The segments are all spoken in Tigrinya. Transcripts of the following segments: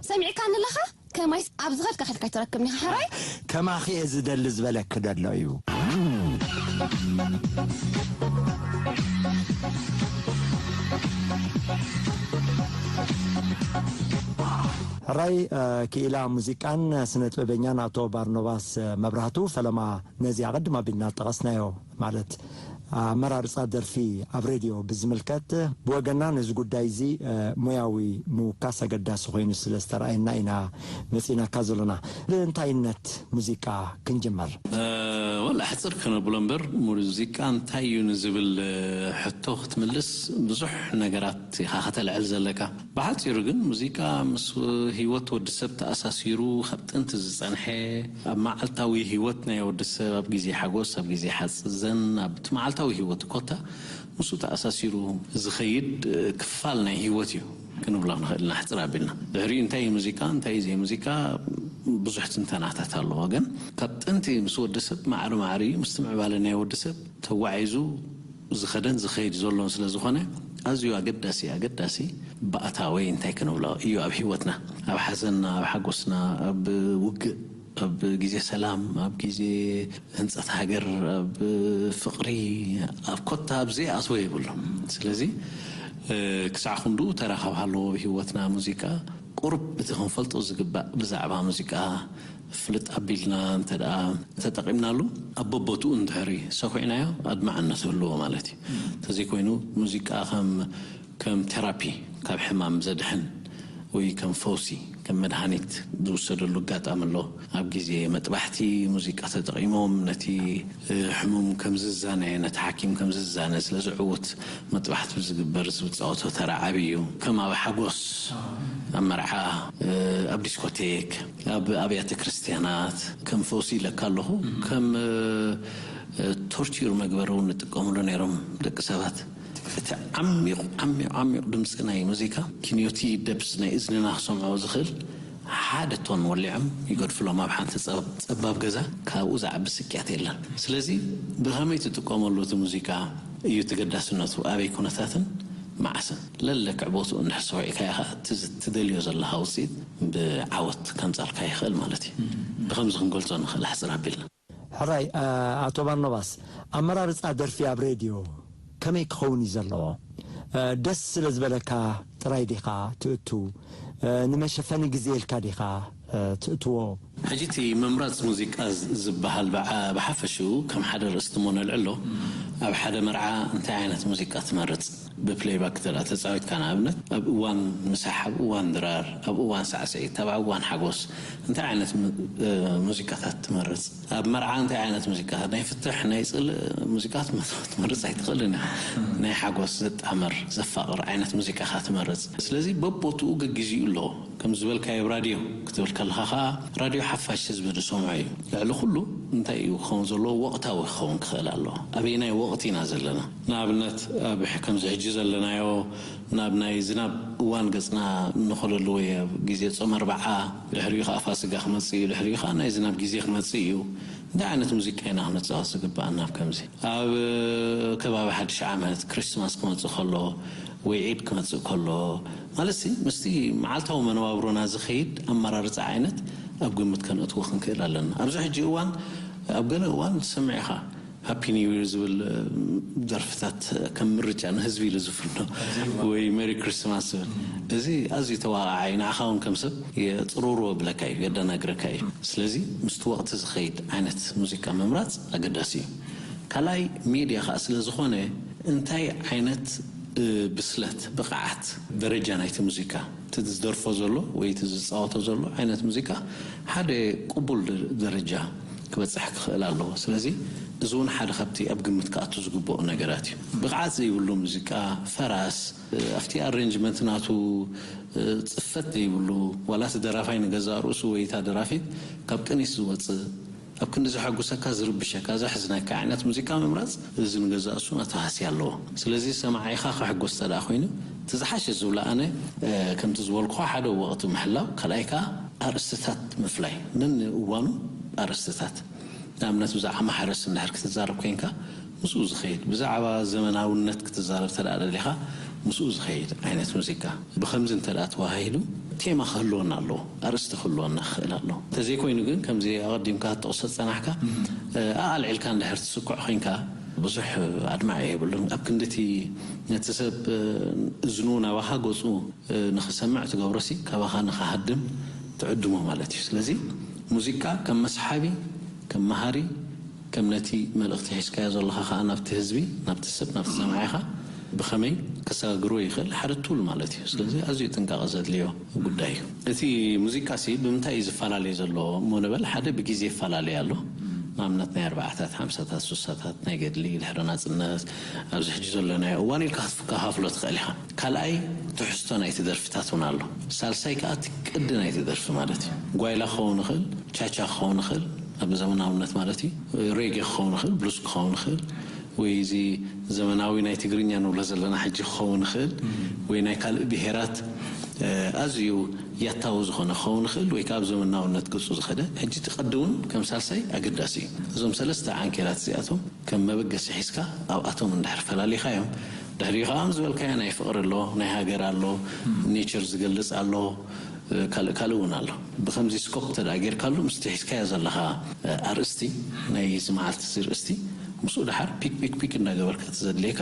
ሰሚዕካኒ ኣለኻ? ከማይስ ኣብ ዝኸድካ ከድካ ኣይትረክብኒ፣ ሕራይ? ከማኺ እየ ዝደሊ ዝበለኪ ደሎ እዩ። ሕራይ፣ እ፣ ክኢላ ሙዚቃን ስነ ጥበበኛን ኣቶ ባርኖባስ መብራህቱ ፈለማ ነዚ ኣቐድም ኣቢልና ጠቐስናዮ፣ ማለት ኣመራርጻ ደርፊ ኣብ ሬድዮ ብዝምልከት፣ ብወገና ነዚ ጉዳይ እዚ፣ እ፣ ሞያዊ ምውካስ ኣገዳሲ ኮይኑ ስለ ዝተረኣየና ኢና መጺናካ ዘሎና። ብእንታይነት ሙዚቃ ክንጅመር። እ፣ ወላ ሕጽር ከነብሎ እምበር፣ ሙዚቃ እንታይ እዩ ንዝብል፣ እ፣ ሕቶ ክትምልስ ብዙሕ ነገራት ኢኻ ከተልዕል ዘለካ። ብሓጺሩ ግን ሙዚቃ ምስ ህይወት ወዲ ሰብ ተኣሳሲሩ ካብ ጥንቲ ዝጸንሐ፣ ኣብ መዓልታዊ ህይወት ናይ ወዲ ሰብ፣ ኣብ ግዜ ሓጎስ፣ ኣብ ግዜ ሓዘን፣ ኣብቲ መዓልታዊ ህይወት ኮታ ምስኡ ተኣሳሲሩ ዝኸይድ፣ እ፣ ክፋል ናይ ህይወት እዩ ክንብሎ ንኽእል ኢና፣ ሕጽር ኣቢልና። ድሕሪኡ እንታይ እዩ ሙዚቃ፣ እንታይ እዩ ዘይሙዚቃ፣ ብዙሕ ትንተናታት ኣለዎ። ግን ካብ ጥንቲ ምስ ወዲ ሰብ ማዕረ ማዕረ እዩ፣ ምስቲ ምዕባለ ናይ ወዲ ሰብ ተጓዒዙ ዝኸደን ዝኸይድ ዘሎን ስለ ዝኾነ፣ ኣዝዩ ኣገዳሲ፣ ኣገዳሲ ባእታወይ እንታይ ክንብሎ እዩ ኣብ ህይወትና፣ ኣብ ሓዘንና፣ ኣብ ሓጎስና፣ ኣብ ውግእ፣ ኣብ ግዜ ሰላም፣ ኣብ ግዜ ህንጸት ሃገር፣ ኣብ ፍቕሪ፣ ኣብ ኮታ ኣብ ዘይኣትዎ የብሉን። ስለዚ፣ እ፣ ክሳዕ ክንድኡ ተራ ካብ ሃለዎ ኣብ ህይወትና ሙዚቃ ቁሩብ እቲ ክንፈልጦ ዝግባእ ብዛዕባ ሙዚቃ ፍልጥ ኣቢልና እንተ ደኣ ተጠቒምናሉ፣ ኣብ በቦትኡ እንድሕሪ ሰኹዕናዮ ኣድማዕነት ይህልዎ ማለት እዩ። እንተዘይኮይኑ ሙዚቃ ከም፣ ከም ቴራፒ፣ ካብ ሕማም ዘድሕን ወይ ከም ፈውሲ፣ ከም መድሃኒት ዝውሰደሉ ኣጋጣሚ ኣሎ። ኣብ ግዜ መጥባሕቲ ሙዚቃ ተጠቒሞም ነቲ፣ እ፣ ሕሙም ከም ዝዛነ፣ ነቲ ሓኪም ከም ዝዛነ ስለ ዝዕውት መጥባሕቲ ዝግበር ዝጻወቶ ተራ ዓቢ እዩ። ከም ኣብ ሓጎስ፣ ኣብ መርዓ፣ እ፣ ኣብ ዲስኮቴክ፣ ኣብ ኣብያተ ክርስትያናት ከም ፈውሲ ኢለካ ኣለኹ። ከም፣ እ፣ ቶርቹር መግበሪ እውን ንጥቀምሉ ነይሮም ደቂ ሰባት። እቲ ዓሚቕ፣ ዓሚቕ፣ ዓሚቕ ድምጺ ናይ ሙዚካ፣ ኪንዮቲ ደብስ ናይ እዝንና ክሰምዖ ዝኽእል ሓደ ቶን ወሊዖም ይገድፍሎም ኣብ ሓንቲ ጸብ-፣ ጸባብ ገዛ። ካብኡ ዝዓቢ ስቅያት የለን። ስለዚ ብኸመይ ትጥቀመሉ እቲ ሙዚቃ እዩ ተገዳስነቱ፣ ኣበይ ኩነታትን መዓስን። ለለክዕ ቦትኡ እንድሕር ሰኺዕካዮ ኸኣ እቲ ዝ-፣ ትደልዮ ዘለኻ ውጽኢት ብዓወት ከምጻልካ ይኽእል ማለት እዩ። ብኸምዚ ክንገልጾ ንኽእል ኣሕጽር ኣቢልና። ሕራይ፣ እ፣ ኣቶ ባርኖባስ፣ ኣመራርጻ ደርፊ ኣብ ሬድዮ ከመይ ክኸውን እዩ ዘለዎ? እ፣ ደስ ስለ ዝበለካ ጥራይ ዲኻ ትእቱ? እ፣ ንመሸፈኒ ግዜ ኢልካ ዲኻ፣ እ፣ ትእትዎ? ሕጂ እቲ ምምራጽ ሙዚቃ ዝ-፣ ዝበሃል ብዓ-፣ ብሓፈሽኡ ከም ሓደ ርእስቲ እሞ ነልዕሎ። ኣብ ሓደ መርዓ እንታይ ዓይነት ሙዚቃ ትመርጽ? ብፕሌይባክ እንተ ደኣ ተጻዊትካ ንኣብነት፣ ኣብ እዋን ምሳሕ፣ ኣብ እዋን ድራር፣ ኣብ እዋን ሳዕስዒት፣ ኣብ እዋን ሓጎስ እንታይ ዓይነት ም-፣ እ፣ ሙዚቃታት ትመርጽ? ኣብ መርዓ እንታይ ዓይነት ሙዚቃ፣ ናይ ፍትሕ፣ ናይ ጽልእ ሙዚቃ ትመ-፣ ትመርጽ ኣይትኽእልን ኢኻ። ናይ ሓጎስ ዘጣምር፣ ዘፋቕር ዓይነት ሙዚቃ ኢኻ ትመርጽ። ስለዚ በቦትኡ ገጊዝኡ ኣለዎ። ከም ዝበልካዮ ኣብ ራድዮ ክትብል ከለኻ ኸኣ፣ ራድዮ ሓፋሽ ህዝቢ ዝሰምዖ እዩ። ልዕሊ ኩሉ እንታይ እዩ ክኸውን ዘለዎ? ወቕታዊ ክኸውን ክኽእል ኣለዎ። ኣበየናይ ወቕቲ ኢና ዘለና? ንኣብነት፣ ኣብ ሕ-፣ ከምዚ ሕጂ ዘለናዮ ናብ ናይ ዝናብ እዋን ገጽና እንኸደሉ ወይ ኣብ ግዜ ጾም ኣርብዓ፣ ድሕሪኡ ኸኣ ፋስጋ ክመጽእ እዩ፣ ድሕሪኡ ኸኣ ናይ ዝናብ ግዜ ክመጽእ እዩ። እንታይ ዓይነት ሙዚቃ ኢና ክነጻወት ዝግብኣና ኣብ ከምዚ? ኣብ ከባቢ ሓድሽ ዓመት፣ ክሪስማስ ክመጽእ ከሎ ወይ ዒድ ክመጽእ ከሎ፣ ማለትሲ ምስቲ መዓልታዊ መነባብሮና ዝኸይድ ኣመራርጻ ዓይነት ኣብ ግምት ከነእትዎ ክንክእል ኣለና። ኣብዚ ሕጂ እዋን፣ ኣብ ገለ እዋን ትሰምዕ ኢኻ፣ ሃፒ ኒው ይር ዝብል፣ እ፣ ደርፍታት ከም ምርጫ ንህዝቢ ኢሉ ዝፍኖ፣ ወይ ሜሪ ክሪስማስ ዝብል። እዚ ኣዝዩ ተዋቓዓይ፣ ንዓኻ እውን ከም ሰብ የጽርርዎ ይብለካ እዩ፣ የደናግረካ እዩ። ስለዚ ምስቲ ወቕቲ ዝኸይድ ዓይነት ሙዚቃ ምምራጽ ኣገዳሲ እዩ። ካልኣይ፣ ሜድያ ኸኣ ስለ ዝኾነ፣ እንታይ ዓይነት፣ እ፣ ብስለት፣ ብቕዓት፣ ደረጃ ናይቲ ሙዚቃ፣ እቲ ዝደርፎ ዘሎ ወይ እቲ ዝጻወቶ ዘሎ ዓይነት ሙዚቃ ሓደ ቅቡል ደ-፣ ደረጃ ክበጽሕ ክኽእል ኣለዎ። ስለዚ እዚ እውን ሓደ ካብቲ ኣብ ግምት ክኣቱ ዝግብኦ ነገራት እዩ። ብቕዓት ዘይብሉ ሙዚቃ፣ ፈራስ፣ እ፣ ኣብቲ ኣሬንጅመንት ናቱ፣ እ፣ ጽፈት ዘይብሉ፣ ዋላ እቲ ደራፋይ ንገዛእ ርእሱ ወይ እታ ደራፊት ካብ ቅኒት ዝወጽእ፣ ኣብ ክንዲ ዘሐጉሰካ ዝርብሸካ፣ ዘሕዝነካ ዓይነት ሙዚቃ ምምራጽ፣ እዚ ንገዛእ ርእሱ ናቱ ሃስያ ኣለዎ። ስለዚ ሰማዓይኻ ክሕጎስ እንተ ደኣ ኮይኑ፣ እቲ ዝሓሸ ዝብሎ ኣነ፣ እ፣ ከምቲ ዝበልኩኻ፣ ሓደ ወቕቲ ምሕላው፣ ካልኣይ ከኣ ኣርእስትታት ምፍላይ፣ ነንእዋኑ ኣርእስትታት። ንኣብነት ብዛዕባ ማሕረስ እንድሕር ክትዛረብ ኮይንካ፣ ምስኡ ዝኸይድ፣ ብዛዕባ ዘመናውነት ክትዛረብ እንተ ደኣ ደሊኻ፣ ምስኡ ዝኸይድ ዓይነት ሙዚቃ ብኸምዚ እንተ ደኣ ተዋሃሂዱ፣ ቴማ ክህልወና ኣለዎ፣ ኣርእስቲ ክህልወና ክኽእል ኣለዎ። እንተዘይኮይኑ ግን፣ ከምዚ ኣቐዲምካ ክትጠቕሶ ዝጸናሕካ፣ ኣኣልዒልካ እንድሕር ትስኩዕ ኮይንካ፣ ብዙሕ ኣድማዒ የብሉን። ኣብ ክንድቲ ነቲ ሰብ እዝኑ ናባኻ ገጹ ንኽሰምዕ ትገብሮሲ፣ ካባኻ ንኽሃድም ትዕድሞ ማለት እዩ። ስለዚ ሙዚቃ ከም መስሓቢ፣ ከም መሃሪ፣ ከም ነቲ መልእኽቲ ሒዝካዮ ዘለኻ ከኣ ናብቲ ህዝቢ፣ ናብቲ ሰብ፣ ናብቲ ሰማዒኻ ብኸመይ ከሰጋግሮ ይኽእል ሓደ ቱል ማለት እዩ። ስለዚ ኣዝዩ ጥንቃቐ ዘድልዮ ጉዳይ እዩ። እቲ ሙዚቃሲ ብምንታይ እዩ ዝፈላለይ ዘሎ እሞ ንበል፣ ሓደ ብግዜ ይፈላለይ ኣሎ። ንኣብነት ናይ ኣርባዓታት፣ ሓምሳታት፣ ሱሳታት ናይ ገድሊ፣ ድሕሪ ናጽነት፣ ኣብዚ ሕጂ ዘለናዮ እዋን ኢልካ ክትከፋፍሎ ትኽእል ኢኻ። ካልኣይ ትሕዝቶ ናይቲ ደርፍታት እውን ኣሎ። ሳልሳይ ከኣ እቲ ቅዲ ናይቲ ደርፊ ማለት እዩ። ጓይላ ክኸውን ይኽእል፣ ቻቻ ክኸውን ይኽእል፣ ኣብ ዘመናውነት ማለት እዩ። ሬጌ ክኸውን ይኽእል፣ ብሉስ ክኸውን ይኽእል፣ ወይ እዚ ዘመናዊ ናይ ትግርኛ ንብሎ ዘለና ሕጂ ክኸውን ይኽእል፣ ወይ ናይ ካልእ ብሄራት፣ እ፣ ኣዝዩ ያታዊ ዝኾነ ክኸውን ይኽእል፣ ወይ ከኣ ኣብ ዘመናውነት ገጹ ዝኸደ። ሕጂ እቲ ቅዲ እውን ከም ሳልሳይ ኣገዳሲ እዩ። እዞም ሰለስተ ዓንኬላት እዚኣቶም ከም መበገሲ ሒዝካ ኣብኣቶም እንድሕር ፈላሊኻዮም፣ ድሕሪኡ ከኣ ከም ዝበልካዮ ናይ ፍቕሪ ኣሎ፣ ናይ ሃገር ኣሎ፣ ኔቸር ዝገልጽ ኣሎ፣ ካልእ ካልእ እውን ኣሎ። ብኸምዚ ስኮፕ እንተ ደኣ ጌርካሉ፣ ምስቲ ሒዝካዮ ዘለኻ ኣርእስቲ፣ ናይ እዚ መዓልቲ እዚ ርእስቲ፣ ምስኡ ደሓር ፒክ ፒክ ፒክ እንዳገበርካ እቲ ዘድልየካ፣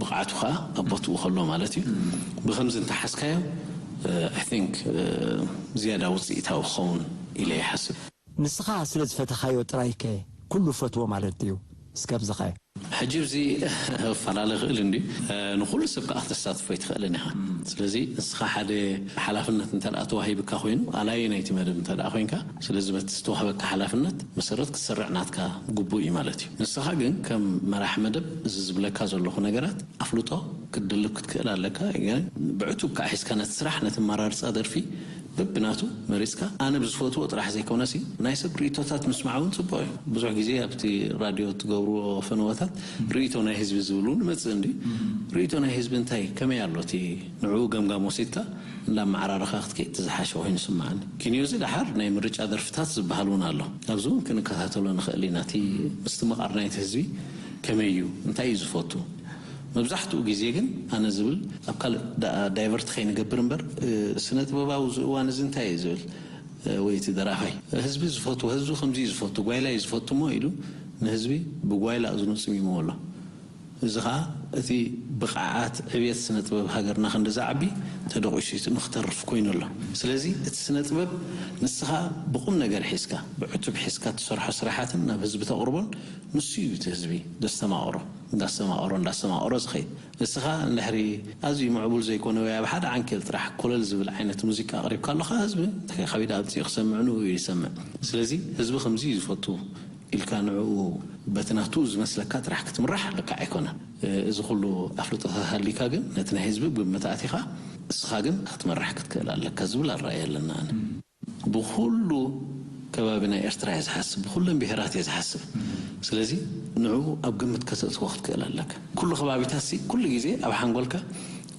ብቕዓቱ ከኣ ኣብ ቦትኡ ከሎ ማለት እዩ። ብኸምዚ እንተሓዝካዮ፣ I think ዝያዳ ውጽኢታዊ ክኸውን ኢለ ይሓስብ። ንስኻ ስለ ዝፈተኻዮ ጥራይከ ኩሉ ፈትዎ ማለት ድዩ? እስከ ኣብዝኸ። ሕጂ ኣብዚ ክፈላለ ይኽእል እንድዩ። ንኹሉ ሰብ ከኣ ክተሳትፎ ኣይትኽእልን ኢኻ። ስለዚ ንስኻ ሓደ ሓላፍነት እንተ ደኣ ተዋሂብካ ኮይኑ፣ ኣላዪ ናይቲ መደብ እንተ ደኣ ኮይንካ፣ ስለዚ በቲ ዝተዋህበካ ሓላፍነት መሰረት ክትሰርዕ ናትካ ግቡእ እዩ ማለት እዩ። ንስኻ ግን ከም መራሕ መደብ እዚ ዝብለካ ዘለኹ ነገራት ኣፍልጦ ክትድልብ ክትክእል ኣለካ። ግን ብዕቱብ ከኣ ሒዝካ ነቲ ስራሕ፣ ነቲ ኣመራርጻ ደርፊ በብናቱ መሪጽካ፣ ኣነ ብዝፈትዎ ጥራሕ ዘይኮነሲ፣ ናይ ሰብ ርእይቶታት ምስማዕ እውን ጽቡቕ እዩ። ብዙሕ ግዜ ኣብቲ ራድዮ እትገብርዎ ፈነወታት ርእይቶ ናይ ህዝቢ ዝብል እውን ይመጽእ እንድዩ። ርእይቶ ናይ ህዝቢ እንታይ፣ ከመይ ኣሎ እቲ ንዕኡ ገምጋም ወሲድካ እንዳመዓራረኻ ክትከይድ እቲ ዝሓሸ ኮይኑ ይስምዓኒ። ኪንዮ እዚ ደሓር ናይ ምርጫ ደርፍታት ዝበሃል እውን ኣሎ። ኣብዚ እውን ክንከታተሎ ንኽእል ኢና። እቲ ምስትምቓር ናይቲ ህዝቢ ከመይ እዩ፣ እንታይ እዩ ዝፈቱ? መብዛሕትኡ ግዜ ግን ኣነ ዝብል ኣብ ካልእ ዳ-፣ ዳይቨርት ከይንገብር እምበር፣ እ፣ ስነ ጥበባዊ እዚ እዋን እዚ እንታይ እዩ ዝብል፣ እ፣ ወይ እቲ ደራፋይ፣ ህዝቢ ዝፈቱ፣ ህዝቢ ከምዚ እዩ ዝፈቱ፣ ጓይላ እዩ ዝፈቱ እሞ ኢሉ ንህዝቢ ብጓይላ እዝኑ ጽሚምዎ ኣሎ። እዚ ኸኣ እቲ ብቕዓት ዕብየት ስነ ጥበብ ሃገርና ክንዲ ዝዓቢ ተደቂሱ ንክተርፍ ኮይኑ ኣሎ። ስለዚ እቲ ስነ ጥበብ ንስኻ ብቁም ነገር ሒዝካ፣ ብዕቱብ ሒዝካ እትሰርሖ ስራሓትን ናብ ህዝቢ ተቕርቦን ንሱ እዩ እቲ ህዝቢ ዘስተማቕሮ። እንዳስተማቐሮ እንዳስተማቐሮ ዝኸይድ። ንስኻ እንድሕሪ ኣዝዩ ምዕቡል ዘይኮነ ወይ ኣብ ሓደ ዓንኬል ጥራሕ ኮለል ዝብል ዓይነት ሙዚቃ ኣቕሪብካ ኣለኻ፣ ህዝቢ እንታይ ከቢድ ኣምጺኡ ክሰምዕ ንኡ ይሰምዕ። ስለዚ ህዝቢ ከምዚ እዩ ዝፈቱ ኢልካ ንዕኡ በቲ ናቱ ዝመስለካ ጥራሕ ክትምራሕ ልክዕ ኣይኮነን። እዚ ኩሉ ኣፍልጦታት ሃሊካ ግን ነቲ ናይ ህዝቢ ግምት ኣቲኻ እስኻ ግን ክትመራሕ ክትክእል ኣለካ ዝብል ኣረኣእያ ኣለና ኣነ። ብኹሉ ከባቢ ናይ ኤርትራ እየ ዝሓስብ፣ ብኹለን ብሄራት እየ ዝሓስብ። ስለዚ ንዕኡ ኣብ ግምት ከተእትዎ ክትክእል ኣለካ። ኩሉ ከባቢታትሲ ኩሉ ግዜ ኣብ ሓንጎልካ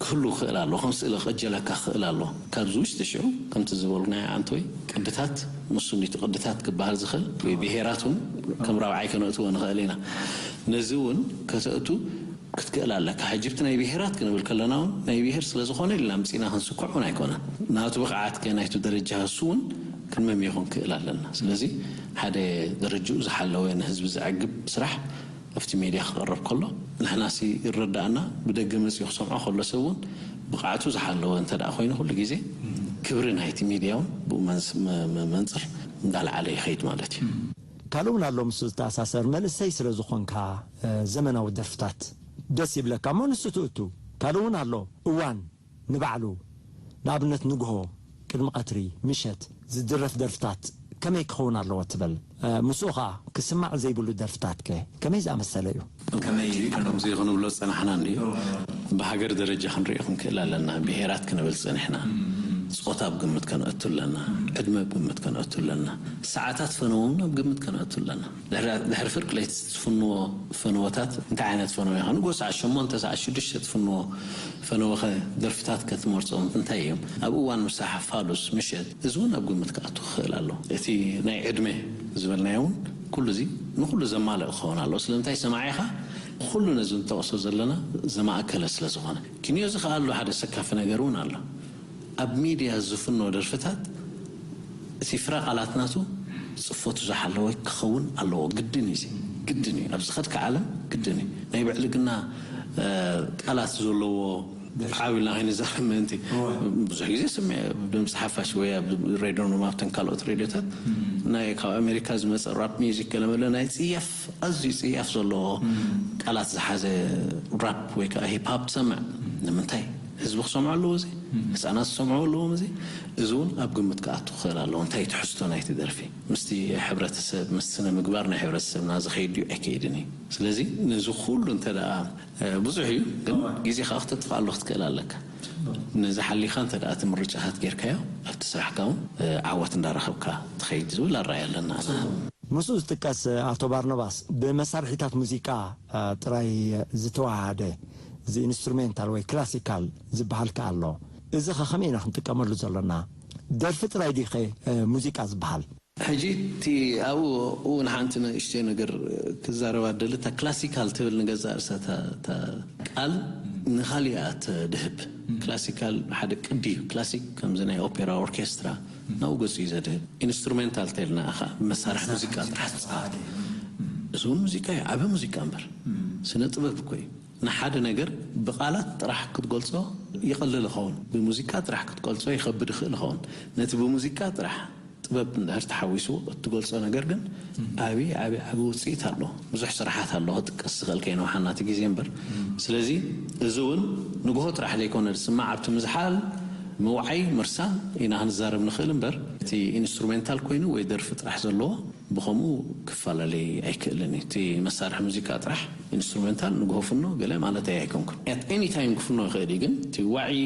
ክህሉ ክኽእል ኣለዎ፣ ከም ስእሊ ክቕጀለካ ክኽእል ኣለዎ። ካብዚ ውሽጢ ሽዑ ከምቲ ዝበሉ ናይ ኣንቶይ ቅድታት፣ ምስሉ እቲ ቅድታት ክበሃል ዝኽእል ወይ ብሄራት እውን ከም ራብዓይ ከነእትዎ ንኽእል ኢና። ነዚ እውን ከተእቱ ክትክእል ኣለካ። ሕጂ ብቲ ናይ ብሄራት ክንብል ከለና እውን ናይ ብሄር ስለ ዝኾነ ኢልና ኣምጺእና ክንስኩዕ እውን ኣይኮነን። ናቱ ብቕዓት ከ ናይቱ ደረጃ እሱ እውን ክንመምዮ ክንክእል ኣለና። ስለዚ ሓደ ደረጅኡ ዝሓለወ ንህዝቢ ዘዕግብ ስራሕ ኣብቲ ሜድያ ክቐርብ ከሎ ንሕናሲ ይረዳእና፣ ብደገ መጺኡ ክሰምዖ ከሎ ሰብ እውን ብቕዓቱ ዝሓለወ እንተ ደኣ ኮይኑ ኩሉ ግዜ ክብሪ ናይቲ ሜድያ እውን ብኡ መንስ-፣ መ-፣ መ-፣ መንጽር እንዳለዓለ ይኸይድ ማለት እዩ። ካልእ እውን ኣሎ ምስኡ ዝተኣሳሰር መንእሰይ ስለ ዝኾንካ፣ እ፣ ዘመናዊ ደርፍታት ደስ ይብለካ እሞ ንሱ ትእቱ። ካልእ እውን ኣሎ እዋን ንባዕሉ፣ ንኣብነት ንግሆ፣ ቅድሚ ቀትሪ፣ ምሸት ዝድረፍ ደርፍታት ከመይ ክኸውን ኣለዎ ትብል? እ፣ ምስኡ ኸኣ ክስማዕ ዘይብሉ ደርፍታት ከ ከመይ ዝኣመሰለ እዩ? ከመይ ከምዚ ክንብሎ ዝጸናሕና እንድዩ። ብሃገር ደረጃ ክንሪኦ ክንክእል ኣለና። ብሄራት ክንብል ጸኒሕና። ጾታ ኣብ ግምት ከነእቱ ኣለና። ዕድመ ኣብ ግምት ከነእቱ ኣለና። ሰዓታት ፈነወ እውን ኣብ ግምት ከነእቱ ኣለና። ድሕሪ፣ ድሕሪ ፍርቂ ለይቲ ትፍንዎ ፈነወታት እንታይ ዓይነት ፈነወ ይኾን? ንጎ ሰዓት ሸሞንተ፣ ሰዓት ሽዱሽተ ትፍንዎ ፈነወኸ ደርፍታት ከ ትመርጾም እንታይ እዮም? ኣብ እዋን ምሳሕ፣ ፋሉስ፣ ምሸት፣ እዚ እውን ኣብ ግምት ክኣቱ ክኽእል ኣለዎ። እቲ ናይ ዕድመ ዝበልናዮ እውን ኩሉ እዚ ንኹሉ ዘማልእ ክኸውን ኣለዎ። ስለምንታይ ሰማዒኻ ኩሉ ነዚ ንጠቕሶ ዘለና ዘማእከለ ስለ ዝኾነ። ኪንዮ እዚ ከኣ ኣሎ ሓደ ሰካፊ ነገር እውን ኣሎ። ኣብ ሚድያ ዝፍኖ ደርፍታት እቲ ፍረ ቃላት ናቱ ጽፈቱ ዝሓለወ ክኸውን ኣለዎ። ግድን እዩ፣ ግድን እዩ። ኣብ ዝኸድካ ዓለም ግድን እዩ። ናይ ብዕልግና ቃላት ዘለዎ ዓብልና ከይንዛረብ ምእንቲ። ብዙሕ ግዜ ስምዕ ድምፂ ሓፋሽ ወይ ኣብ ሬድዮ ኖማብተን ካልኦት ሬድዮታት ናይ ካብ ኣሜሪካ ዝመፀ ራፕ ሚዚክ ገለመለ ናይ ፅያፍ ኣዝዩ ፅያፍ ዘለዎ ቃላት ዝሓዘ ራፕ ወይ ከዓ ሂፕሃፕ ትሰምዕ። ንምንታይ? ህዝቢ ክሰምዖ ኣለዎ፣ እዚ ህፃናት ክሰምዑ ኣለዎም። እዚ እዚ እውን ኣብ ግምት ክኣቱ ክኽእል ኣለዎ። እንታይ ትሕዝቶ ናይቲ ደርፊ ምስቲ ሕብረተሰብ ምስቲ ስነ ምግባር ናይ ሕብረተሰብና ዝኸይድ ድዩ ኣይከይድን እዩ። ስለዚ ነዚ ኩሉ እንተ ደኣ ብዙሕ እዩ፣ ግን ግዜ ከዓ ክተጥፍኣሉ ክትክእል ኣለካ። ነዚ ሓሊኻ እንተ ደኣ እቲ ምርጫታት ጌርካዮ ኣብቲ ስራሕካ እውን ዓወት እንዳረኸብካ ትኸይድ ዝብል ኣረኣያ ኣለና። ምስኡ ዝጥቀስ ኣቶ ባርኖባስ ብመሳርሒታት ሙዚቃ ጥራይ ዝተዋሃደ እዚ ኢንስትሩሜንታል ወይ ክላሲካል ዝበሃል ከ ኣሎ። እዚ ኸ ከመይ ኢና ክንጥቀመሉ ዘሎና? ደርፊ ጥራይ ድዩ ኸ ሙዚቃ ዝበሃል? ሕጂ እቲ ኣብኡ እውን ሓንቲ ንእሽተይ ነገር ክዛረባ ደሊ። እታ ክላሲካል ትብል ንገዛእ ርእሳ እታ ቃል ንኻሊእ እያ ትድህብ። ክላሲካል ሓደ ቅዲ እዩ። ክላሲክ ከምዚ ናይ ኦፔራ ኦርኬስትራ ናብኡ ገጹ እዩ ዘድህብ። ኢንስትሩሜንታል ተልና ኣኻ መሳርሒ ሙዚቃ ጥራሕ ትጻወት። እዚ እውን ሙዚቃ እዩ፣ ዓቢ ሙዚቃ እምበር ስነ ጥበብ እኮ እዩ። ንሓደ ነገር ብቓላት ጥራሕ ክትገልጾ ይቐልል ይኸውን፣ ብሙዚቃ ጥራሕ ክትገልጾ ይኸብድ ይኽእል ይኸውን። ነቲ ብሙዚቃ ጥራሕ ጥበብ እንድሕር ተሓዊስዎ እትገልጾ ነገር ግን ዓቢ ዓቢ ዓቢ ውጽኢት ኣሎ። ብዙሕ ስራሓት ኣሎ ክጥቀስ ዝኽእል ከይነውሓና እቲ ግዜ እምበር። ስለዚ እዚ እውን ንግሆ ጥራሕ ዘይኮነ ዝስማዕ ኣብቲ ምዝሓል ምውዓይ ምርሳን ኢና ክንዛረብ ንኽእል እምበር እቲ ኢንስትሩሜንታል ኮይኑ ወይ ደርፊ ጥራሕ ዘለዎ ብኸምኡ ክፈላለይ ኣይክእልን እዩ። እቲ መሳርሒ ሙዚቃ ጥራሕ ኢንስትሩሜንታል ንግሆ ፍኖ ገለ ማለተይ ኣይኮንኩን። ኣት ኤኒ ታይም ክፍኖ ይኽእል እዩ፣ ግን እቲ ዋዒ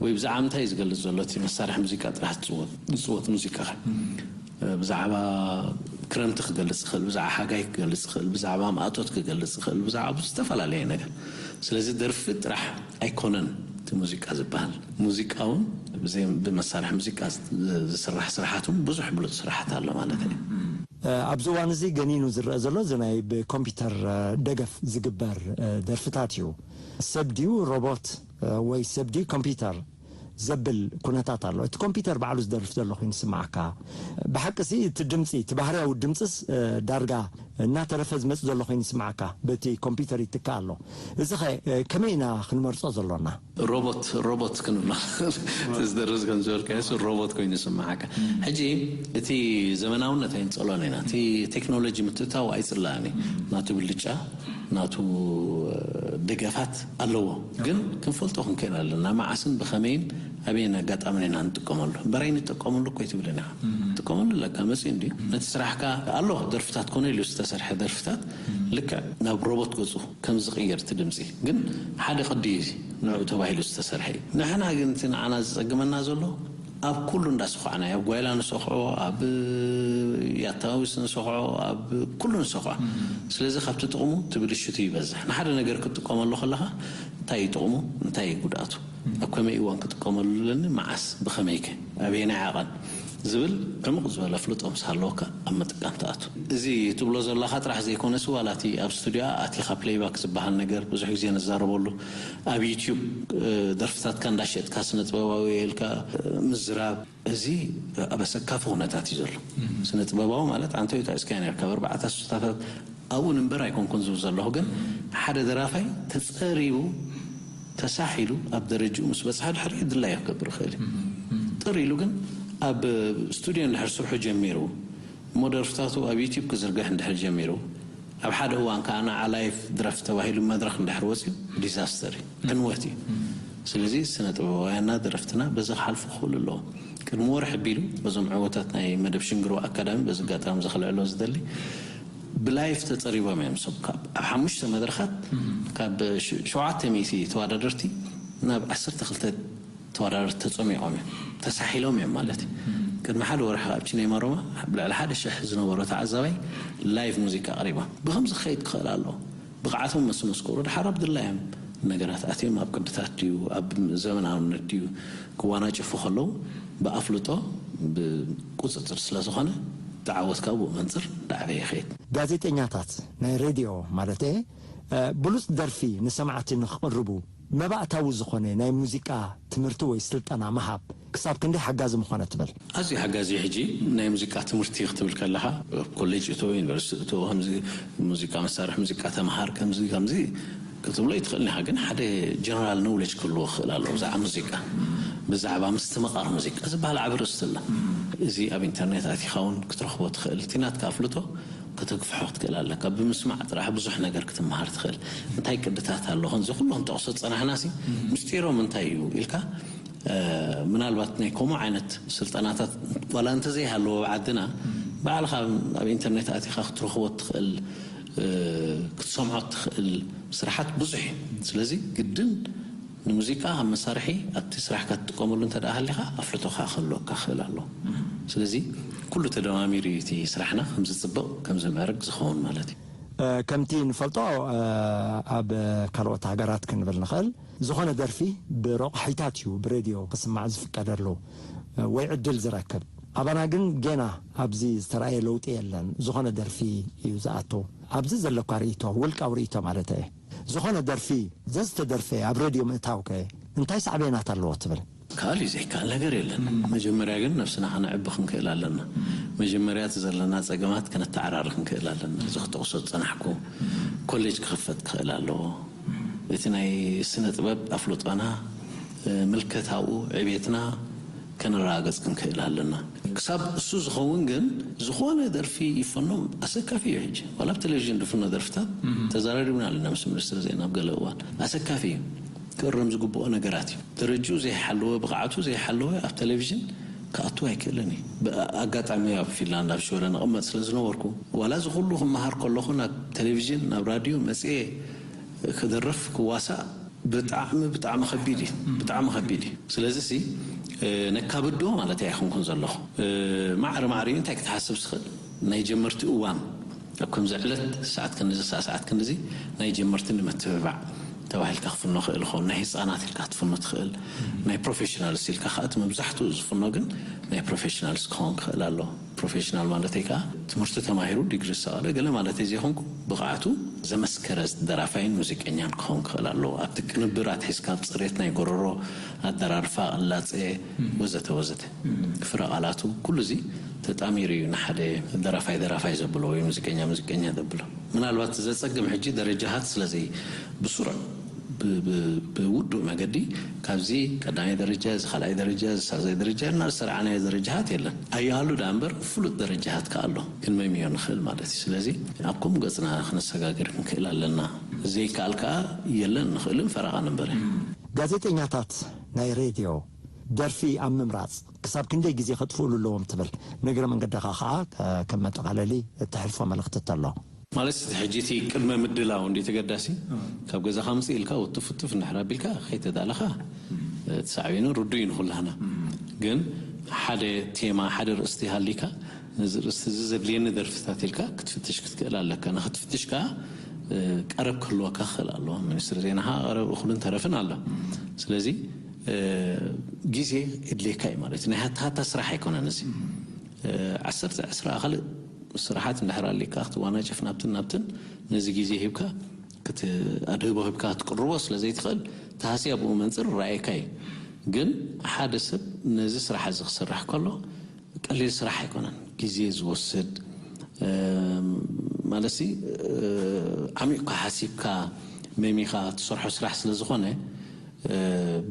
ወይ ብዛዕባ ምንታይ እዩ ዝገልጽ ዘሎ እቲ መሳርሒ ሙዚቃ ጥራሕ ዝጽወት ዝጽወት ሙዚቃ ኸ ብዛዕባ ክረምቲ ክገልጽ ይኽእል፣ ብዛዕባ ሓጋይ ክገልጽ ይኽእል፣ ብዛዕባ ማእቶት ክገልጽ ይኽእል፣ ብዛዕባ ዝተፈላለየ ነገር። ስለዚ ደርፊ ጥራሕ ኣይኮነን እቲ ሙዚቃ ዝበሃል። ሙዚቃ እውን ብዘይ ብመሳርሒ ሙዚቃ ዝስራሕ ስራሓት እውን ብዙሕ ብሉጽ ስራሓት ኣሎ ማለት እዩ። ኣብዚ እዋን እዚ ገኒኑ ዝረአ ዘሎ እዚ ናይ ብኮምፒውተር ደገፍ ዝግበር ደርፍታት እዩ። ሰብ ድዩ ሮቦት ወይ ሰብ ድዩ ኮምፒውተር ዘብል ኩነታት ኣሎ። እቲ ኮምፒውተር ባዕሉ ዝደርፍ ዘሎ ኮይኑ ይስምዓካ። ብሓቂ ሲ እቲ ድምፂ እቲ ባህርያዊ ድምፅስ ዳርጋ እናተረፈ ዝመፅእ ዘሎ ኮይኑ ይስምዓካ። በቲ ኮምፒውተር ይትካእ ኣሎ። እዚ ኸ ከመይ ኢና ክንመርፆ ዘሎና? ሮቦት ሮቦት ክንብሎ ዝደርስ ከም ዝበልካዮ ሮቦት ኮይኑ ይስምዓካ። ሕጂ እቲ ዘመናውነት ኣይንፀሎን ኢና። እቲ ቴክኖሎጂ ምትእታው ኣይፅላእን እዩ። ናቱ ብልጫ ናቱ ደገፋት ኣለዎ። ግን ክንፈልጦ ክንክእል ኣለና መዓስን ብኸመይን ኣበየን ኣጋጣምን ኢና ንጥቀመሉ። እምበር ኣይንጥቀመሉ እኮ ኣይትብልን ኢኻ። ትጥቀመሉ ኣለካ መፅኡ እንድዩ። ነቲ ስራሕካ ኣሎ ደርፍታት ኮነ ኢሉ ዝተሰርሐ ደርፍታት ልክዕ ናብ ሮቦት ገፁ ከም ዝቕየር እቲ ድምፂ ግን ሓደ ቅዲ እዩ እዚ ንዕኡ ተባሂሉ ዝተሰርሐ እዩ። ንሕና ግን እቲ ንዓና ዝፀግመና ዘሎ ኣብ ኩሉ እንዳሰኳዕና ኣብ ጓይላ ንሰኹዖ ኣብ ያታዊስ ንሰኹዖ ኣብ ኩሉ ንሰኹዖ። ስለዚ ካብቲ ጥቕሙ እቲ ብልሽቱ ይበዝሕ። ንሓደ ነገር ክትጥቀመሉ ከለኻ እንታይ እዩ ጥቕሙ እንታይ እዩ ጉድኣቱ ኣብ ከመይ እዋን ክጥቀመሉ ኣለኒ መዓስ ብኸመይከ ኣበየናይ ዓቐን ዝብል ዕሙቕ ዝበለ ኣፍልጦ ምስ ሃለወካ ኣብ ምጥቃም ትኣቱ። እዚ ትብሎ ዘለኻ ጥራሕ ዘይኮነስ ዋላ እቲ ኣብ ስቱድዮ ኣቲኻ ፕለይባክ ዝበሃል ነገር ብዙሕ ግዜ ንዛረበሉ ኣብ ዩትዩብ ደርፍታትካ እንዳሸጥካ ስነ ጥበባዊ ኢልካ ምዝራብ እዚ ኣብ ኣሰካፊ ኩነታት እዩ ዘሎ። ስነ ጥበባዊ ማለት ኣንተ እዩ ተዒዝካዮ ነርካ ኣብ ኣርባዕተ ኣስታታት ኣብኡ ንንበር ኣይኮንኩን ዝብል ዘለኹ ግን ሓደ ደራፋይ ተፀሪቡ ተሳሒሉ ኣብ ደረጅኡ ምስ በፅሐ ድሕሪኡ ድላዩ ክገብር ይኽእል እዩ። ጥር ኢሉ ግን ኣብ ስቱድዮ እንድሕር ስርሑ ጀሚሩ እሞ ደርፍታቱ ኣብ ዩትዩብ ክዝርግሕ እንድሕር ጀሚሩ ኣብ ሓደ እዋን ከዓ ንዓ ላይፍ ድረፍ ተባሂሉ መድረኽ እንድሕር ወፅዩ ዲዛስተር እዩ፣ ዕንወት እዩ። ስለዚ ስነ ጥበባውያንና ደረፍትና በዚ ክሓልፉ ክኽእሉ ኣለዎም። ቅድሚ ወርሒ ኣቢሉ በዞም ዕወታት ናይ መደብ ሽንግርዋ ኣካዳሚ በዚ ኣጋጣሚ እዚ ክልዕሎ ዝደሊ ብላይፍ ተፀሪቦም እዮም። ሰብ ካብ ኣብ ሓሙሽተ መድረኻት ካብ ሸ- ሸውዓተ ሚእቲ ተወዳደርቲ ናብ ዓሰርተ ክልተ ተወዳደርቲ ተፀሚቖም እዮም ተሳሒሎም እዮም ማለት እዩ። ቅድሚ ሓደ ወርሒ ኣብ ቺኔማ ሮማ ልዕሊ ሓደ ሽሕ ዝነበሮ ተዓዛባይ ላይቭ ሙዚቃ ኣቕሪቦም ብኸምዚ ክኸይድ ክኽእል ኣለዎ። ብቕዓቶም ምስ መስከሩ ድሓር ኣብ ድላዮም ነገራት ኣትዮም ኣብ ቅድታት ድዩ ኣብ ዘመናውነት ድዩ ክዋናጨፉ ከለዉ ብኣፍልጦ ብቁፅፅር ስለ ዝኾነ እቲ ዓወት ካብኡ መንፅር ዳዕበ ይኸይድ። ጋዜጠኛታት ናይ ሬድዮ ማለት ብሉፅ ደርፊ ንሰማዕቲ ንክቕርቡ መባእታዊ ዝኾነ ናይ ሙዚቃ ትምህርቲ ወይ ስልጠና ምሃብ ክሳብ ክንደይ ሓጋዚ ምኾነ ትብል? ኣዝዩ ሓጋዚ እዩ። ሕጂ ናይ ሙዚቃ ትምህርቲ ክትብል ከለኻ ኣብ ኮሌጅ እቶ፣ ዩኒቨርሲቲ እቶ፣ ከምዚ ሙዚቃ መሳርሒ ሙዚቃ ተምሃር፣ ከምዚ ከምዚ ክትብሎ ይትኽእል ኢኻ። ግን ሓደ ጀነራል ኖውሌጅ ክህልዎ ክኽእል ኣለዎ ብዛዕባ ሙዚቃ፣ ብዛዕባ ምስትምቓር ሙዚቃ ዝበሃል ዓቢ ርእስቲ ኣሎ። እዚ ኣብ ኢንተርኔት ኣቲኻ እውን ክትረኽቦ ትኽእል። እቲ ናትካ ኣፍልጦ ከተግፍሖ ክትክእል ኣለካ። ብምስማዕ ጥራሕ ብዙሕ ነገር ክትመሃር ትኽእል። እንታይ ቅድታት ኣሎ፣ ከምዚ ኩሉ ክንጠቕሶ ዝጸናሕናሲ ምስጢሮም እንታይ እዩ ኢልካ ምናልባት ናይ ከምኡ ዓይነት ስልጠናታት ዋላ እንተዘይሃለዎ ኣብ ዓድና ባዕልኻ ኣብ ኢንተርኔት ኣቲኻ ክትረኽቦ ትኽእል ክትሰምዖ ትኽእል ስራሓት ብዙሕ እዩ። ስለዚ ግድን ንሙዚቃ ከም መሳርሒ ኣብቲ ስራሕካ ትጥቀመሉ እንተ ደኣ ሃሊኻ ኣፍልጦኻ ክህልወካ ክኽእል ኣለዎ። ስለዚ ኩሉ ተደማሚሩ እዩ እቲ ስራሕና ከም ዝፅብቕ ከም ዝምዕርግ ዝኸውን ማለት እዩ። ከምቲ ንፈልጦ ኣብ ካልኦት ሃገራት ክንብል ንኽእል ዝኾነ ደርፊ ብረቑሒታት እዩ ብሬድዮ ክስማዕ ዝፍቀደሉ ወይ ዕድል ዝረክብ። ኣባና ግን ጌና ኣብዚ ዝተራእየ ለውጢ የለን። ዝኾነ ደርፊ እዩ ዝኣቱ። ኣብዚ ዘለኳ ርእይቶ፣ ውልቃዊ ርእይቶ ማለት እየ። ዝኾነ ደርፊ ዘዝተደርፈ ኣብ ሬድዮ ምእታው ከ እንታይ ሳዕቤናት ኣለዎ ትብል? ክኣል እዩ ዘይከኣል ነገር የለን። መጀመርያ ግን ነብስና ከነዕቢ ክንክእል ኣለና። መጀመርያ እቲ ዘለና ጸገማት ከነተዓራሪ ክንክእል ኣለና። እዚ ክጠቕሶ ዝጸናሕኩ ኮሌጅ ክኽፈት ክኽእል ኣለዎ። እቲ ናይ ስነ ጥበብ ኣፍልጦና ምልከታኡ ዕቤትና ከነረጋግጽ ክንክእል ኣለና። ክሳብ እሱ ዝኸውን ግን ዝኾነ ደርፊ ይፈኖ ኣሰካፊ እዩ። ሕጂ ዋላ ኣብ ቴሌቪዥን ዝፍኖ ደርፍታት ተዛራሪብና ኣለና ምስ ሚኒስትር ዜና ኣብ ገለ እዋን ኣሰካፊ እዩ። ክእረም ዝግብኦ ነገራት እዩ። ደረጅኡ ዘይሓለወ ብቕዓቱ ዘይሓለወ ኣብ ቴሌቪዥን ክኣቱ ኣይክእልን እዩ። ብኣጋጣሚ ኣብ ፊንላንድ ኣብ ሽወደን እቕመጥ ስለ ዝነበርኩ ዋላ እዚ ኩሉ ክመሃር ከለኹ ናብ ቴሌቪዥን ናብ ራድዮ መፅየ ክደርፍ ክዋሳእ ብጣዕሚ ብጣዕሚ ከቢድ እዩ። ብጣዕሚ ከቢድ እዩ። ስለዚ ሲ ነካብዶ ማለት ኣይኮንኩን ዘለኹ። ማዕረ ማዕሪኡ እንታይ ክትሓስብ ዝኽእል ናይ ጀመርቲ እዋን ኣብ ከምዚ ዕለት ሰዓት ክንዚ ሰዓት ሰዓት ክንዚ ናይ ጀመርቲ ንምትብባዕ ተባሂልካ ክፍኖ ክእል ይኸውን። ናይ ህፃናት ኢልካ ክትፍኖ ትኽእል። ናይ ፕሮፌሽናልስ ኢልካ ከዓ እቲ መብዛሕትኡ ዝፍኖ ግን ናይ ፕሮፌሽናልስ ክኸውን ክእል ኣሎ። ፕሮፌሽናል ማለተይ ከዓ ትምህርቲ ተማሂሩ ዲግሪ ዝሰቐለ ገለ ማለተይ ዘይኮንኩ ብቕዓቱ ዘመስከረ ደራፋይን ሙዚቀኛን ክኸውን ክእል ኣለዎ። ኣብቲ ቅንብር ኣትሒዝካ ኣብ ፅሬት ናይ ጎረሮ ኣደራርፋ ቅላፀ ወዘተ ወዘተ ፍረ ቃላቱ ኩሉ እዚ ተጣሚሩ እዩ ንሓደ ደራፋይ ደራፋይ ዘብሎ ወይ ሙዚቀኛ ሙዚቀኛ ዘብሎ። ምናልባት ዘጸግም ሕጂ ደረጃሃት ስለዘይ ብስሩዕ ብውዱእ መገዲ ካብዚ ቀዳማይ ደረጃ እዚ ካልኣይ ደረጃ እዚ ሳልሳይ ደረጃ እና ዝሰርዓናዮ ደረጃሃት የለን። ኣያሃሉ ዳ እምበር ፍሉጥ ደረጃሃት ከ ኣሎ ክንመምዮ ንኽእል ማለት እዩ። ስለዚ ኣብ ከምኡ ገጽና ክነሰጋግር ክንክእል ኣለና። ዘይከኣል ከኣ የለን ንኽእልን ፈረቓ ንንበረ። ጋዜጠኛታት ናይ ሬድዮ ደርፊ ኣብ ምምራጽ ክሳብ ክንደይ ግዜ ከጥፍእሉ ኣለዎም ትብል? ንእግረ መንገድኻ ኸኣ ከም መጠቓለሊ እተሕልፎ መልእኽቲ እንተሎ። ማለት እቲ ሕጂ እቲ ቅድመ ምድላው እንዲ ተገዳሲ ካብ ገዛኻ ምጽእ ኢልካ ውትፍ ውትፍ እንድሕር ኣቢልካ ከይተዳለኻ እቲ ሳዕቤኑ ርዱእ እዩ ንኹላህና። ግን ሓደ ቴማ ሓደ ርእስቲ ሃሊካ ነዚ ርእስቲ እዚ ዘድልየኒ ደርፍታት ኢልካ ክትፍትሽ ክትክእል ኣለካ። ንክትፍትሽ ከዓ ቀረብ ክህልወካ ክኽእል ኣለዎ። ሚኒስትሪ ዜናኻ ቀረብ እኹልን ተረፍን ኣሎ። ስለዚ ግዜ የድልየካ እዩ ማለት እዩ። ናይ ሃታ ሃታ ስራሕ ኣይኮነን እዚ። ዓሰርተ ዕስራ ካልእ ስራሓት እንድሕር ኣሊካ ክትዋናጨፍ ናብትን ናብትን ነዚ ግዜ ሂብካ ኣድህቦ ሂብካ ክትቅርቦ ስለ ዘይትኽእል እቲ ሃስያ ብኡ መንፅር ራእየካ እዩ። ግን ሓደ ሰብ ነዚ ስራሕ እዚ ክሰርሕ ከሎ ቀሊል ስራሕ ኣይኮነን። ግዜ ዝወስድ ማለትሲ ዓሚቕካ ሓሲብካ መሚኻ ትሰርሖ ስራሕ ስለ ዝኾነ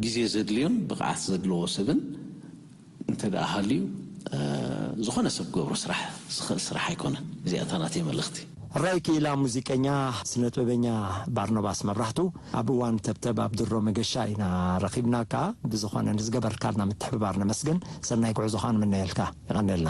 ግዜ ዘድልዮን ብቕዓት ዘድለዎ ሰብን እንተ ደኣ ሃልዩ ዝኾነ ሰብ ክገብሮ ስራሕ ዝኽእል ስራሕ ኣይኮነን። እዚኣታ ናተይ መልእኽቲ። ሕራይ ክኢላ ሙዚቀኛ ስነጥበበኛ ባርኖባስ መብራህቱ ኣብ እዋን ተብተብ ኣብ ድሮ መገሻ ኢና ረኺብናካ። ብዝኾነ ንዝገበርካልና ምትሕብባር ነመስግን። ሰናይ ጉዕዞ ኸኣ ንምነየልካ። የቐንየልና።